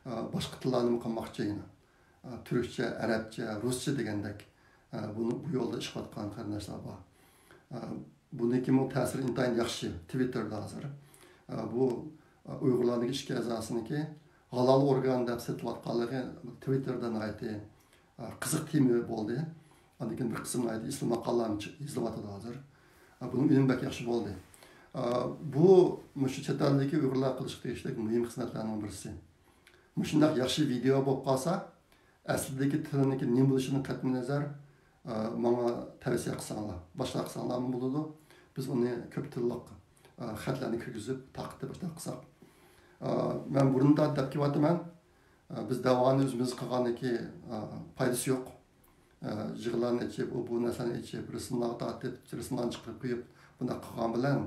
ئە، باشقا تىللارنىمۇ قىلماقچى يەنە. ئە، تۈركچە، ئەرەبچە، رۇسچە دېگەندەك، ئە، بۇنى، بۇ يولدا ئىش قىلىۋاتقان قېرىنداشلار بار. ئە، بۇنىڭكىمۇ تەسىرى ئىنتايىن ياخشى تىۋىتتېردا ھازىر. ئە، بۇ، ئە، ئۇيغۇرلارنىڭ ئىچكى ئەزاسىنىڭكى ھالال ئورگان دەپ سېتىۋاتقانلىقى تىۋىتتېردا ناھايىتى، ئە، قىزىق تېما بولدى. ئاندىن كېيىن بىر قىسىم ناھايىتى ئېسىل ماقالىلەرمۇ چىق-، يېزىلىۋاتىدۇ ھازىر. ئە، بۇنىڭ ئۈنۈمى بەك ياخشى بولدى. ئە، بۇ مۇشۇ چەت ئەلدىكى ئۇيغۇرلار قىلىشقا تېگىشلىك مۇھىم خىزمەتلەرنىڭ بىرسى. مۇشۇنداق ياخشى ۋىدېئو بولۇپ قالسا، ئەسلىدىكى تىلنىڭكى نېمە بولۇشىدىن قەتئىينەزەر، ئە، ماڭا تەۋسىيە قىلساڭلار، باشقىلارغا قىلساڭلارمۇ بولىدۇ. بىز ئۇنى كۆپ تىللىق، ئە، خەتلەرنى كىرگۈزۈپ، تارقىتىپ باشلاپ قىلساق. ئە، مەن بۇرۇندا دەپ كېلىۋاتىمەن، ئە، بىز دەۋانى ئۆزىمىز قىلغاندىكى، ئە، پايدىسى يوق. ئە، يىغىنلارنى ئېچىپ، ئۇ بۇ نەرسىلەرنى ئېچىپ، رەسىملارغا تارتىپ، رەسىملارنى چىقىرىپ قويۇپ، بۇنداق قىلغان بىلەن،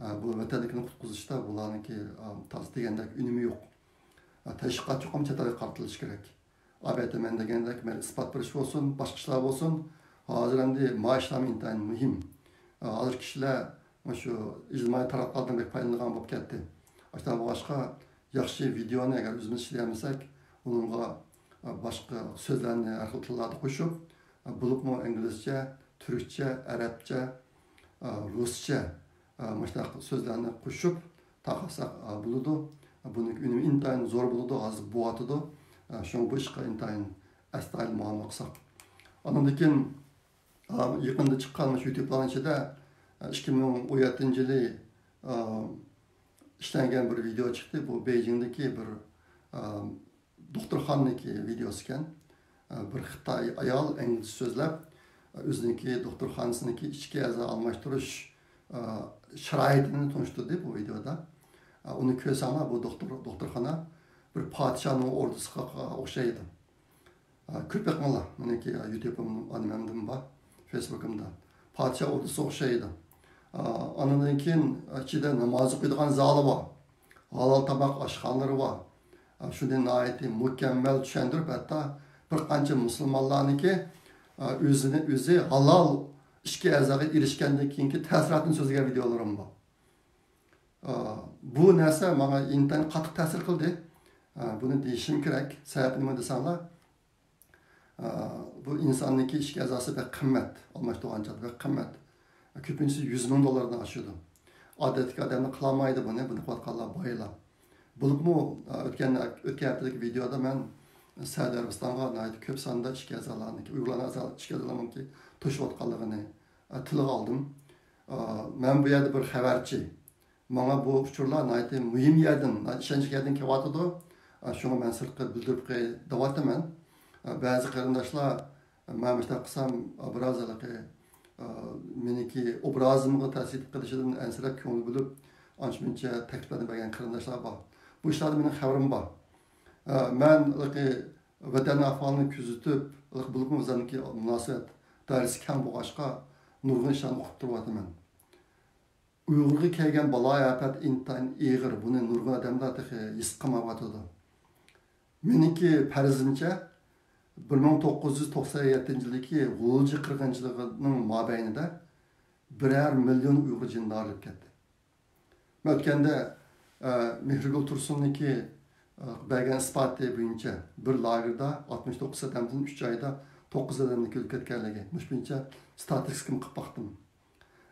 ئە، بۇ ۋەتەندىكىنى قۇتقۇزۇشتا بۇلارنىڭكى، ئە، تازا دېگەندەك ئۈنۈمى يوق. ئە، تەشۋىقات چوقۇم چەت ئەلگە قارىتىلىشى كېرەك. ئاۋۇ يەردە مەن دېگەندەك، مەيلى ئىسپات بېرىش بولسۇن، باشقا ئىشلار بولسۇن، ھازىر ئەمدى ما ئىشلارمۇ ئىنتايىن مۇھىم. ھازىر كىشىلەر مۇشۇ ئىجتىمائىي تاراتقۇلاردىن بەك پايدىلىنىدىغان بولۇپ كەتتى. ئاشۇنداق بولغاچقا، ياخشى ۋىدېئونى ئەگەر ئۆزىمىز ئىشلىيەلمىسەك، ئۇنىڭغا باشقا سۆزلەرنى ھەر خىل تىللاردا قوشۇپ، بولۇپمۇ ئىنگلىزچە، تۈركچە، ئەرەبچە، رۇسچە، مۇشۇنداق سۆزلەرنى قوشۇپ تارقاتساق بولىدۇ. بۇنىڭ ئۈنۈمى ئىنتايىن زور بولىدۇ، ھازىر بولۇۋاتىدۇ. شۇڭا بۇ ئىشقا ئىنتايىن ئەستايىدىل مۇئامىلە قىلساق. ئاندىن كېيىن، يېقىندا چىققان مۇشۇ يۇتۇبلارنىڭ ئىچىدە، ئىككى مىڭ ئون يەتتىنچى يىلى ئىشلەنگەن بىر ۋىدېئو چىقتى. بۇ بېيجىڭدىكى بىر دوختۇرخانىنىڭكى ۋىدېئوسى ئىكەن. بىر خىتاي ئايال ئىنگلىزچە سۆزلەپ، ئۆزىنىڭكى دوختۇرخانىسىنىڭكى ئىچكى ئەزا ئالماشتۇرۇش شارائىتىنى تونۇشتۇردى بۇ ۋىدېئودا. ئۇنى كۆرسەڭلار، بۇ دوختۇر، دوختۇرخانا بىر پادىشاھنىڭ ئوردىسىغا ئوخشايدۇ. ئا، كۆرۈپ بېقىڭلار. مېنىڭكى، ئا، يۇتۇبۇم، ئانىمەمدىمۇ بار، فېيسبۇكۇمدا. پادىشاھ ئوردىسىغا ئوخشايدۇ. ئا، ئاندىن كېيىن، ئا، ئىچىدە ناماز ئوقۇيدىغان زالى بار. ھالال تاماق ئاشخانىلىرى بار. ئا، شۇنى ناھايىتى مۇكەممەل چۈشەندۈرۈپ، ھەتتا بىر قانچە مۇسۇلمانلارنىڭكى، ئا، ئۆزىنى ئۆزى ھالال ئىچكى ئەزاغا ئېرىشكەندىن كېيىنكى تەسىراتىنى سۆزلىگەن ۋىدېئولىرىم بار. ئا، بۇ نەرسە ماڭا ئىنتايىن قاتتىق تەسىر قىلدى. ئا، بۇنى دېيىشىم كېرەك. سەۋەبى نېمە دېسەڭلار، ئا، بۇ ئىنساننىڭكى ئىچكى ئەزاسى بەك قىممەت، ئالماشتۇرغان چاغدا بەك قىممەت. كۆپىنچىسى يۈز مىڭ دوللاردىن ئاشىدۇ. ئادەتتىكى ئادەملەر قىلالمايدۇ بۇنى، بۇنى قىلىۋاتقانلار بايلار. بولۇپمۇ، ئا، ئۆتكەن، ئۆتكەن ھەپتىدىكى ۋىدېئودا مەن سەئۇدى ئەرەبىستانغا ناھايىتى كۆپ ساندا ئىچكى ئەزالارنىڭكى، ئۇيغۇرلارنىڭ ئەزا-، ئىچكى ئەزالارنىڭكى توشۇۋاتقانلىقىنى، ئا، تىلغا ئالدىم. ئا، مەن بۇ يەردە بىر خەۋەرچى. ماڭا بۇ ئۇچۇرلار ناھايىتى مۇھىم يەردىن، ناھايىتى ئىشەنچلىك يەردىن كېلىۋاتىدۇ. ئا، شۇڭا مەن سىرتقا بىلدۈرۈپ قوياي دەۋاتىمەن. ئا، بەزى قېرىنداشلار، مەن مۇشۇنداق قىلسام، ئا، بىراز ھېلىقى، ئا، مېنىڭكى ئوبرازىمغا تەسىر يېتىپ قېلىشىدىن ئەنسىرەپ كۆڭۈل بۆلۈپ، ئانچە-مۇنچە تەكلىپلەرنى بەرگەن قېرىنداشلار بار. بۇ ئىشلاردا مېنىڭ خەۋىرىم بار. ئا، مەن ھېلىقى ۋەتەن ئەھۋالىنى كۆزىتىپ، ھېلىقى بولۇپمۇ ۋەتەندىكى مۇناسىۋەت دائىرىسى كەڭ بولغاچقا، نۇرغۇن ئىشلارنى ئۇقۇپ تۇرۇۋاتىمەن. ئۇيغۇرغا كەلگەن بالايىئاپەت ئىنتايىن ئېغىر، بۇنى نۇرغۇن ئادەملەر تېخى ھېس قىلمايۋاتىدۇ. مېنىڭكى پەرىزىمچە، بىر مىڭ توققۇز يۈز توقسان يەتتىنچى يىلدىكى غۇلجا قىرغىنچىلىقىنىڭ مابەينىدە بىرەر مىليون ئۇيغۇر جېنىدىن ئايرىلىپ كەتتى. مەن ئۆتكەندە، ئە، مېھرىگۈل تۇرسۇننىڭكى، ئە، بەرگەن ئىسپاتى بويىچە بىر لاگېردا ئاتمىش توققۇز ئادەمدىن ئۈچ ئايدا توققۇز ئادەمنىڭكى ئۆلۈپ كەتكەنلىكى، مۇشۇ بويىچە ستاتىستىكىمۇ قىلىپ باقتىم.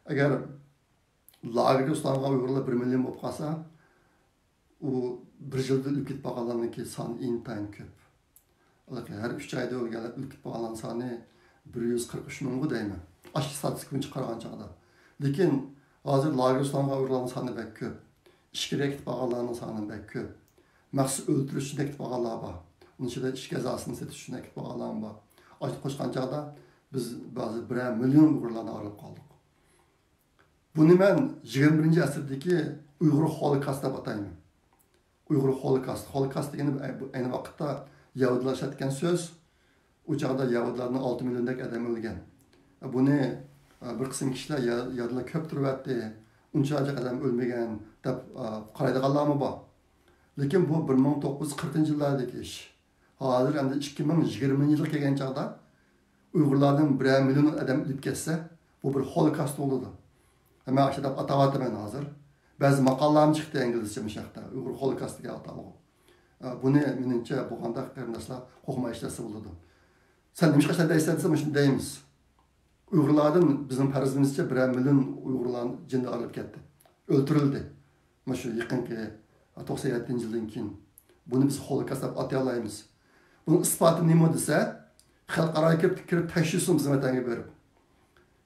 ئەگەر لاگېردا ئۇسلانغان ئۇيغۇرلار بىر مىليون بولۇپ قالسا، ئۇ بىر يىلدا ئۆلۈپ كېتىپ قالغانلارنىڭكى سانى ئىنتايىن كۆپ. ھېلىقى ھەر ئۈچ ئايدا ئۆلگەنلەر، ئۆلۈپ كېتىپ قالغانلار سانى بىر يۈز قىرىق ئۈچ مىڭغۇ دەيمەن. ئاشۇ ستاتىستىكا بويىچە قارىغان چاغدا. لېكىن ھازىر لاگېرغا سولانغان ئۇيغۇرلارنىڭ سانى بەك كۆپ. ئىچكىرىگە كېتىپ قالغانلارنىڭ سانى بەك كۆپ. مەخسۇس ئۆلتۈرۈش ئۈچۈن كېتىپ قالغانلار بار. ئۇنىڭ ئىچىدە ئىش جازاسىنى سېتىش ئۈچۈن كېتىپ قالغانلار بار. ئاشۇنى قوشقان چاغدا بىز ھازىر بىرەر مىليون ئۇيغۇرلارنى ئايرىپ قالدۇق. بۇنى مەن يىگىرمە بىرىنچى ئەسىردىكى ئۇيغۇر خولوكاستى دەپ ئاتايمەن. ئۇيغۇر خولوكاست. خولوكاست دېگىنى ئەينى ۋاقىتتا يەھۇدىيلار ئىشلەتكەن سۆز. ئۇ چاغدا يەھۇدىيلاردىن ئالتە مىليوندەك ئادەم ئۆلگەن. بۇنى، ئە، بىر قىسىم كىشىلەر يە-، يەھۇدىيلار كۆپ تۇرۇۋەتتى، ئۇنچە جىق ئادەم ئۆلمىگەن دەپ، ئە، قارايدىغانلارمۇ بار. لېكىن بۇ بىر مىڭ توققۇز يۈز قىرىقىنچى يىللاردىكى ئىش. ھازىر ئەمدى ئىككى مىڭ يىگىرمىنچى يىلغا كەلگەن چاغدا ئۇيغۇرلاردىن بىرەر مىليون ئادەم ئۆلۈپ كەتسە، بۇ بىر خولوكاست بولىدۇ. مەن ئاشۇنداق ئاتاۋاتىمەن ھازىر. بەزى ماقالىلەرمۇ چىقتى ئىنگلىزچە مۇشۇ ھەقتە. ئۇيغۇر خولوكاست دېگەن ئاتالغۇ. ئە، بۇنى مېنىڭچە بولغاندا قېرىنداشلار قورقماي ئىشلەتسە بولىدۇ. سەن نېمىشقا ئىشلەتمەيسەن دېسە، مۇشۇنى دەيمىز. ئۇيغۇرلاردىن بىزنىڭ پەرىزىمىزچە بىرەر مىليون ئۇيغۇرلار جېنىدىن ئايرىلىپ كەتتى. ئۆلتۈرۈلدى. مانا شۇ يېقىنقى توقسان يەتتىنچى يىلدىن كېيىن. بۇنى بىز خولوكاست دەپ ئاتىيالايمىز. بۇنىڭ ئىسپاتى نېمە دېسە، خەلقئاراغا كىرىپ، كىرىپ تەكشۈرسۇن بىزنىڭ ۋەتەنگە بېرىپ.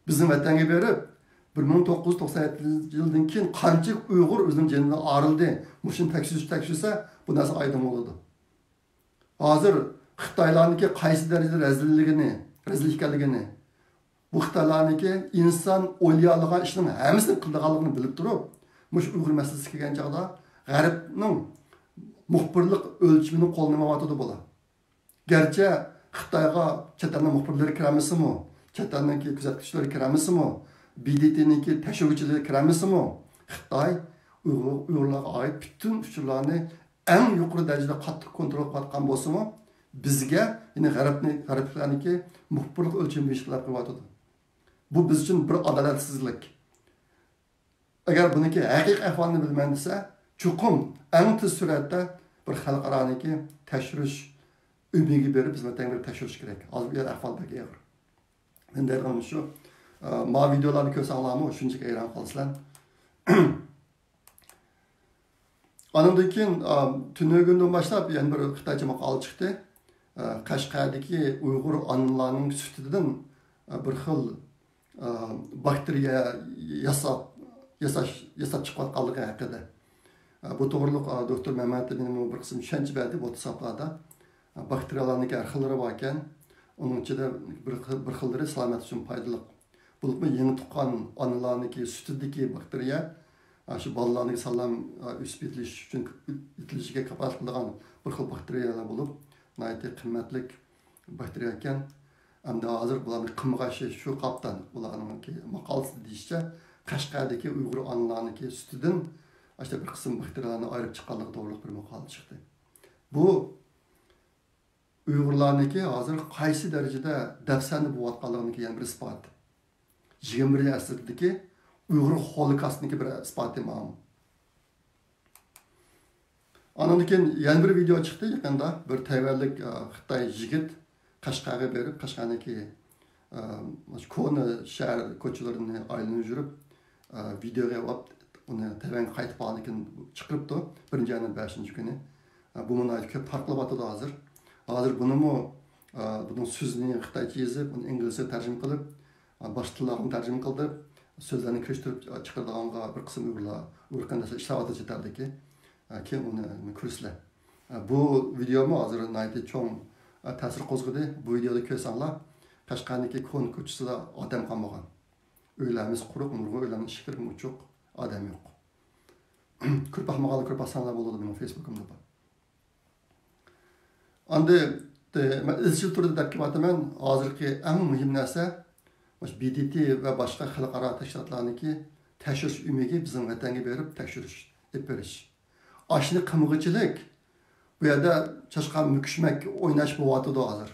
بىزنىڭ ۋەتەنگە بېرىپ، بىر مىڭ توققۇز يۈز توقسان يەتتىنچى يىلدىن كېيىن قانچە ئۇيغۇر ئۆزىنىڭ جېنىدىن ئايرىلدى، مۇشۇنى تەكشۈرۈش، تەكشۈرسە، بۇ نەرسە ئايدىڭ بولىدۇ. ھازىر خىتايلارنىڭكى قايسى دەرىجىدە رەزىللىكىنى، رەزىل ئىكەنلىكىنى، بۇ خىتايلارنىڭكى ئىنسان ئويلىيالىغان ئىشنىڭ ھەممىسىنى قىلىدىغانلىقىنى بىلىپ تۇرۇپ، مۇشۇ ئۇيغۇر مەسىلىسىگە كەلگەن چاغدا غەربنىڭ مۇخبىرلىق ئۆلچىمىنى قوللىنىۋاتىدۇ بۇلار. گەرچە خىتايغا چەت ئەلنىڭ مۇخبىرلىرى كىرەلمىسىمۇ، چەت ئەلنىڭكى كۆزەتكۈچىلىرى كىرەلمىسىمۇ، ب د ت نىڭكى تەكشۈرگۈچىلىرى كىرەلمىسىمۇ، خىتاي ئۇيغۇر، ئۇيغۇرلارغا ئائىت پۈتۈن ئۇچۇرلارنى ئەڭ يۇقىرى دەرىجىدە قاتتىق كونترول قىلىۋاتقان بولسىمۇ، بىزگە، يەنى غەربنى، غەربلىكلەرنىڭكى مۇخبىرلىق ئۆلچىمى بويىچە خىلاپ قىلىۋاتىدۇ. بۇ بىز ئۈچۈن بىر ئادالەتسىزلىك. ئەگەر بۇنىڭكى ھەقىقىي ئەھۋالىنى بىلىمەن دېسە، چوقۇم ئەڭ تېز سۈرئەتتە بىر خەلقئارانىڭكى تەكشۈرۈش ئۆمىكىگە بېرىپ، بىز ۋەتەنگە بېرىپ تەكشۈرۈش كېرەك. ھازىر بۇ يەر ئەھۋال بەك ئېغىر. مەن دەيدىغىنىم شۇ، ئە، ما ۋىدېئولارنى كۆرسەڭلارمۇ شۇنچىلىك ھەيران قالىسىلەر. ئانىڭدىن كېيىن، ئا، تۈنۈگۈندىن باشلاپ يەنە بىر خىتايچە ماقالە چىقتى. ئا، قەشقەردىكى ئۇيغۇر ئانىلارنىڭ سۈتىدىن، ئا، بىر خىل، ئا، باكتېرىيە ياساپ، ياساش، ياساپ چىقىۋاتقانلىقى ھەققىدە. ئا، بۇ توغرىلىق، ئا، دوكتور مەمەت ئەمىنمۇ بىر قىسىم چۈشەنچە بەردى ۋاتساپلاردا. ئا، باكتېرىيەلارنىڭكى ھەر خىللىرى باركەن. ئۇنىڭ ئىچىدە بىر خىل، بىر خىللىرى سالامەت ئۈچۈن پايدىلىق. بولۇپمۇ يېڭى تۇغقان ئانىلارنىڭكى سۈتىدىكى باكتېرىيە، ئاشۇ بالىلارنىڭكى ساغلام، ئۆسۈپ يېتىلىشى ئۈچۈن، يېتىلىشىگە كاپالەت قىلىدىغان بىر خىل باكتېرىيەلەر بولۇپ، ناھايىتى قىممەتلىك باكتېرىيە ئىكەن. ئەمدى ھازىر بۇلارنى قىمغاچى شۇ قاپتان، ئۇلارنىڭكى ماقالىسىدا دېيىشىچە، قەشقەردىكى ئۇيغۇر ئانىلارنىڭكى سۈتىدىن ئاشۇ بىر قىسىم باكتېرىيەلەرنى ئايرىپ چىققانلىقى توغرىلىق بىر ماقالە چىقتى. بۇ ئۇيغۇرلارنىڭكى ھازىر قايسى دەرىجىدە دەپسەندە بولۇۋاتقانلىقىنىڭكى يەنە بىر ئىسپاتى. يىگىرمە بىرىنچى ئەسىردىكى ئۇيغۇر خولوكاستىنىڭكى بىر ئىسپاتى مانا. ئانىڭدىن كېيىن يەنە بىر ۋىدېئو چىقتى يېقىندا. بىر تەيۋەنلىك، ئە، خىتاي يىگىت قەشقەرگە بېرىپ، قەشقەرنىڭكى، ئە، كونا شەھەر كوچىلىرىنى ئايلىنىپ يۈرۈپ، ئە، ۋىدېئوغا ئېلىپ، ئۇنى تەيۋەنگە قايتىپ بارغاندىن كېيىن چىقىرىپتۇ. بىرىنچى ئاينىڭ بەشىنچى كۈنى. ئە، بۇمۇ ناھايىتى كۆپ تارقىلىۋاتىدۇ ھازىر. ھازىر بۇنىمۇ، ئە، بۇنىڭ سۆزىنى خىتايچە يېزىپ، ئۇنى ئىنگلىزچە تەرجىمە قىلىپ، ئە، باشقا تىللارغىمۇ تەرجىمە قىلدۇرۇپ، سۆزلەرنى كىرىشتۈرۈپ چىقىرىدىغانغا بىر قىسىم ئۇيغۇرلار، ئۇيغۇر قېرىنداشلار ئىشلەۋاتىدۇ چەت ئەلدىكى. ئە، كېيىن ئۇنى كۆرىسىلەر. ئە، بۇ ۋىدېئومۇ ھازىر ناھايىتى چوڭ، ئە، تەسىر قوزغىدى. بۇ ۋىدېئودا كۆرسەڭلار، قەشقەرنىڭكى كونا كوچىسىدا ئادەم قالمىغان. ئۆيلەرمىز قۇرۇق، نۇرغۇن ئۆيلەرنىڭ ئىشىكلىرىمۇ ئوچۇق، ئادەم يوق. كۆرۈپ باقمىغانلار كۆرۈپ باقساڭلار بولىدۇ، مېنىڭ فېيسبۇكۇمدا بار. ئاندى، دە-، مەن ئىزچىل تۈردە دەپ كېلىۋاتىمەن، ھازىرقى ئەڭ مۇھىم نەرسە، مۇشۇ ب د ت ۋە باشقا خەلقئارا تەشكىلاتلارنىڭكى تەكشۈرۈش ئۆمىكى بىزنىڭ ۋەتەنگە بېرىپ تەكشۈرۈش، ئېلىپ بېرىش. ئاشۇنى قىلمىغۇچىلىك، بۇ يەردە چاشقان مۈكۈشمەك ئويناش بولۇۋاتىدۇ ھازىر.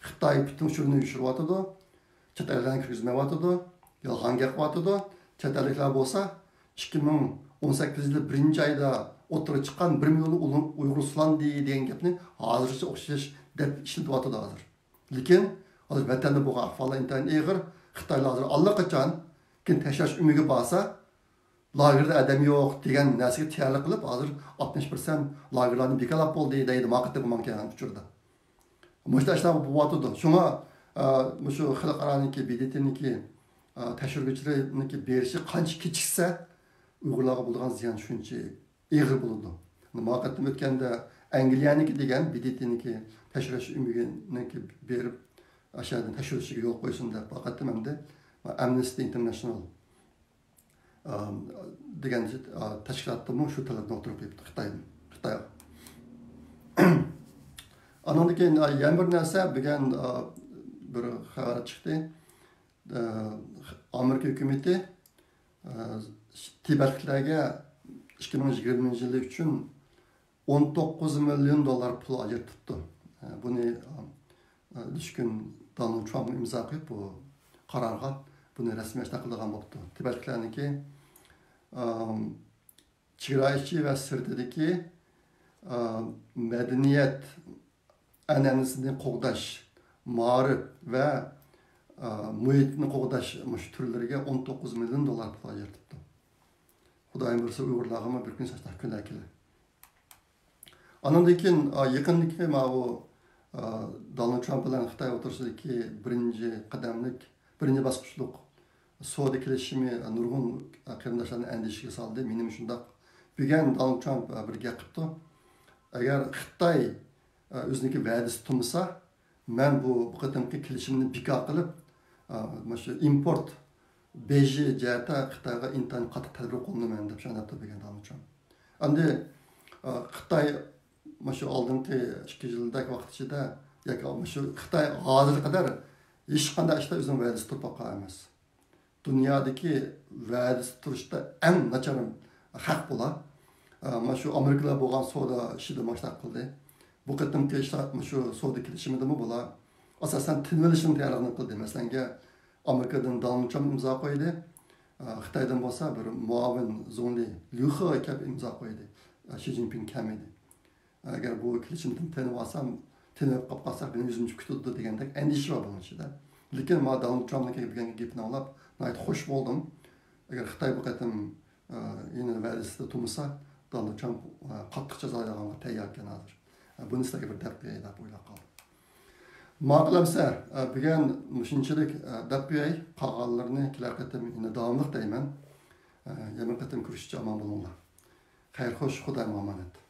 خىتاي پۈتۈن ئۇچۇرنى يوشۇرۇۋاتىدۇ، چەت ئەللەرنى كىرگۈزمەيۋاتىدۇ، يالغان گەپ قىلىۋاتىدۇ. چەت ئەللىكلەر بولسا، ئىككى مىڭ ئون سەككىزىنچى يىلى بىرىنچى ئايدا ئوتتۇرىغا چىققان بىر مىليون ئۇيغۇر سولاندى دېگەن گەپنى ھازىرغىچە ئوخشاش دەپ ئىشلىتىۋاتىدۇ ھازىر. لېكىن ھازىر ۋەتەندە بولغان ئەھۋاللار ئىنتايىن ئېغىر. خىتايلار ھازىر ئاللىقاچان، كېيىن تەكشۈرۈش ئۆمىكى بارسا، لاگېردا ئادەم يوق دېگەن نەرسىگە تەييارلىق قىلىپ، ھازىر ئاتمىش پىرسەنت لاگېرلارنى بىكارلاپ بولدى دەيدۇ، ماقىتى بولمان كەلگەن ئۇچۇردا. مۇشۇنداق ئىشلار بولۇۋاتىدۇ. شۇڭا، ئە، مۇشۇ خەلقئارانىڭكى، ب د ت نىڭكى، تەكشۈرگۈچىلەرنىڭكى بېرىشى قانچە كېچىكسە، ئۇيغۇرلارغا بولىدىغان زىيان شۇنچە ئېغىر بولىدۇ. ما قېتىم ئۆتكەندە ئەنگلىيەنىڭكى دېگەن ب د ت نىڭكى تەكشۈرۈش ئۆمىكىنىڭكى بېرىپ، ئاشۇ يەردىن تەكشۈرۈشىگە يول قويسۇن دەپ، ما قېتىم ئەمدى Amnesty International، ئا، دېگەن، ئا، تەشكىلاتتىمۇ شۇ تەلەپنى ئوتتۇرىغا قويۇپتۇ خىتاي، خىتايغا. ئانىڭدىن كېيىن، ئا، يەنە بىر نەرسە، بۈگۈن، ئا، بىر خەۋەر چىقتى. ئا، ئامېرىكا ھۆكۈمىتى، ئا، تىبەتلىكلەرگە ئىككى مىڭ يىگىرمىنچى يىلى ئۈچۈن ئون توققۇز مىليون دوللار پۇل ئاجرىتىپتۇ. بۇنى، ئىلىشكۈن دونالد ترامپ ئىمزا قويۇپ، بۇ قارارغا بۇنى رەسمىي ئاشكارا قىلىدىغان بوپتۇ. تىبەتلىكلەرنىڭكى، ئام، چېگرا ئىچى ۋە سىرتىدىكى، ئام، مەدەنىيەت ئەنئەنىسىنى قوغداش، مائارىپ ۋە، ئا، مۇھىتنى قوغداش مۇشۇ تۈرلىرىگە ئون توققۇز مىليون دوللار پۇل ئاجرىتىپتۇ. خۇدايىم بۈيرسە ئۇيغۇرلارغىمۇ بىر كۈن شۇنداق كۈنلەر كېلەر. ئانىڭدىن كېيىن، ئا، يېقىندىكى ماۋۇ، ئا، دونالد ترامپ بىلەن خىتاي ئوتتۇرىسىدىكى بىرىنچى قەدەملىك، بىرىنچى باسقۇچلۇق سودا كېلىشىمى نۇرغۇن قېرىنداشلارنى ئەندىشىگە سالدى. مېنىمۇ شۇنداق. بۈگۈن دونالد ترامپ، ئا، بىر گەپ قىپتۇ. ئەگەر خىتاي، ئا، ئۆزىنىڭكى ۋەدىسى تۇرمىسا، مەن بۇ، بۇ قېتىمقى كېلىشىمنى بىكار قىلىپ، ئا، مانا شۇ ئىمپورت بېجى جەھەتتە خىتايغا ئىنتايىن قاتتىق تەدبىر قوللىنىمەن دەپ شۇنداق دەپتۇ بۈگۈن دونالد ترامپ. ئەمدى، ئا، خىتاي مانا شۇ ئالدىنقى ئىككى يىلدەك ۋاقىت ئىچىدە ياكى مانا شۇ خىتاي ھازىرغا قەدەر ھېچقانداق ئىشتا ئۆزىنىڭ ۋەدىسى تۇرۇپ باققان ئەمەس. دۇنيادىكى ۋەدىسى تۇرۇشتا ئەڭ ناچار خەق بۇلار. ئا، مانا شۇ ئامېرىكىلار بولغان سودا ئىشىدا ماشتاق قىلدى. بۇ قېتىمقى ئىشتا مانا شۇ سودا كېلىشىمىدىمۇ بۇلار ئاساسەن تىنىۋېلىشنىڭ تەييارلىقىنى قىلدى. مەسىلەنگە، ئامېرىكىدىن دونالد ترامپ ئىمزا قويدى. ئا، خىتايدىن بولسا بىر مۇئاۋىن زۇڭلى ليۇ خې كەپ ئىمزا قويدى. ئا، شى جىنپىڭ كەلمىدى. ئەگەر بۇ كېلىشىمدىن تېنىپ ئالسام، تېنىپ قاپ قالساق، مېنى يۈزۈمچى كۈتىدۇ دېگەندەك ئەندىشە بار بۇنىڭ ئىچىدە. لېكىن مانا دونالد ترامپنىڭ بۈگۈنكى گېپىنى ئاڭلاپ، ناھايىتى خوش بولدۇم. ئەگەر خىتاي بۇ قېتىم، ئە، يەنە ۋەدىسىدە تۇرمىسا، دونالد ترامپ، ئە، قاتتىق جازالايدىغانغا تەييار ئىكەن ھازىر. ئە، بۇنى سىلەرگە بىر دەپ قوياي دەپ ئويلاپ قالدىم. ماقۇل ئەمسە، ئە، بۈگۈن مۇشۇنچىلىك، ئە، دەپ قوياي. قالغانلىرىنى كېلەر قېتىم يەنە داۋاملىق دەيمەن. ئە، يەنە بىر قېتىم كۆرۈشكىچە ئامان بولۇڭلار. خەير خوش، خۇدايىمغا ئامانەت.